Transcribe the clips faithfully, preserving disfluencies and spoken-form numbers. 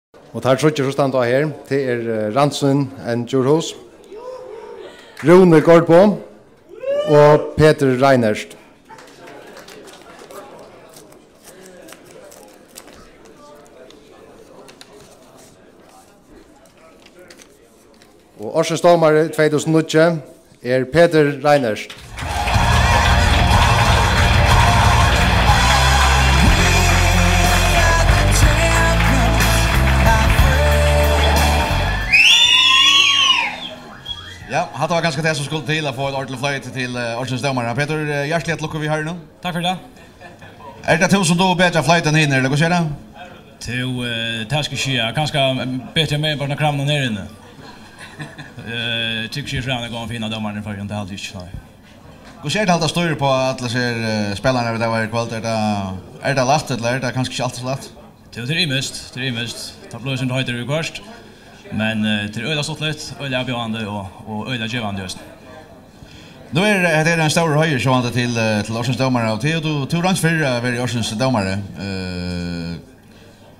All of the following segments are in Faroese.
Og teir tríggir, sum standa her, tað er, eh, Ransin N. Djurhuus, Rúni Gaardbo og Petur Reinert. Og ársins dómari tvey túsund og níggju er Petur Reinert. Ja, hatta var kanska tað, sum skuldi til at fáa eitt ordiligt floyt til, eh, ársins dómara. Petur, eh, hjartaliga til lukku við heiðrinum. Takk fyri tað. Er tað tú, sum dugir betri at floyta enn hinir, ella hvussu er tað? Tú, eh, tað skal eg siga. Kanska, mm, betri enn meginpartin av krammunum her inni. Eh, tykist ikki so væl at koma fína dómaran í Føroyum, tað haldi eg ikki, nei. Hvussu er tað at halda stýr á allar hesar, eh, spælararnar, vit hava her í kvøld? Er tað, er tað lætt, ella er tað kanska ikki altíð so lætt? Tú, tað er ymiskt, tað er ymiskt. Tað blívur eitt sindur heitari viðhvørt, men, eh, tað er øgiliga stuttligt, øgiliga avbjóðandi og, og øgiliga gevandi eisini. Nú er, hetta er ein stórur heiður sjálvandi til, eh, til ársins dómara, og tú, tú, tú roynt fyrr at vera ársins dómari. Eh,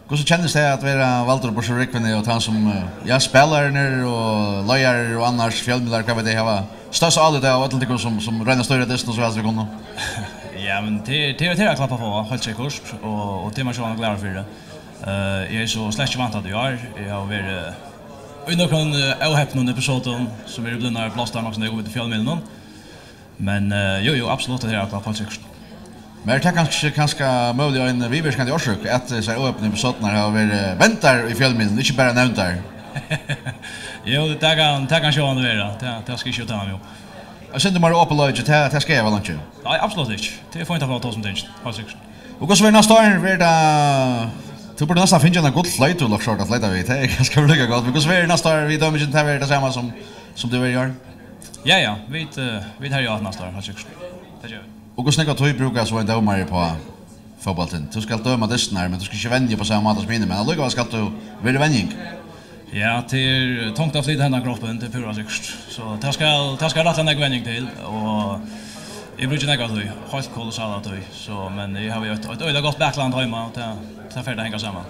hvussu kennist tað at vera valdur upp úr so rúgvuni og tann sum, eh, ja, spælararnir og leiðarar og annars fjølmiðlar, hvat veit eg, hava størst álit av øllum tykkum sum, sum royna at stýra dystin so væl sum vit kunnu? Ja, men tað er, tað er, tað er at klappa á, heilt sikkurt, og, og tað er man sjálvandi glaður fyri. Eh, eg hevði so slett ikki væntað tað í ár. Eg havi verið í nøkrum, eh, óhepnum episodum, sum eru blivnar blástar nokk so nógv út í fjølmiðlunum. Men, eh, jú, jú, absolutt, tað er akkurát heilt sikkurt. Men er tað kanska, kanska møguliga ein viðvirkandi orsøk, at hesar óhepnu episodurnar hava verið vendar í fjølmiðlum, ikki bara nevndar? Jú, tað kann, tað kann sjálvandi vera. Tað, tað skal eg ikki úttala meg um. Eitt sindur meira opið leiki, tað, tað skal eg væl einki. Nei, absolutt ikki. Tað er fínt at fáa tosað um tingini, heilt sikkurt. Og hvussu verður næsta ár? Verður tað, tú burdi næstan fingið eina gullfloytu, ella okkurt at floyta við. Tað er kanska líka gott. Men hvussu verður næsta ár? Vit døma ikki, tað verður tað sama sum, sum tað verður í ár. Ja, ja, vit, eh, vit herja á næsta ár, heilt sikkurt. Tað gera vit. Og hvussu nógva tíð brúkar so ein dómari upp á fótbóltin? Tú skalt døma dystirnar, men tú skalt ikki venja upp á sama máta sum hinir, men allíkavæl skalt tú vera í venjing. Ja, tað er tungt at flyta hendan kroppin, tað er púra sikkurt. So tað skal, tað skal rættiliga nógv venjing til, og eg brúki nógva tíð, heilt kolossala tíð. So, men eg havi jú eitt, eitt øgiliga gott bakland heima, og tað, tað fer at hanga saman.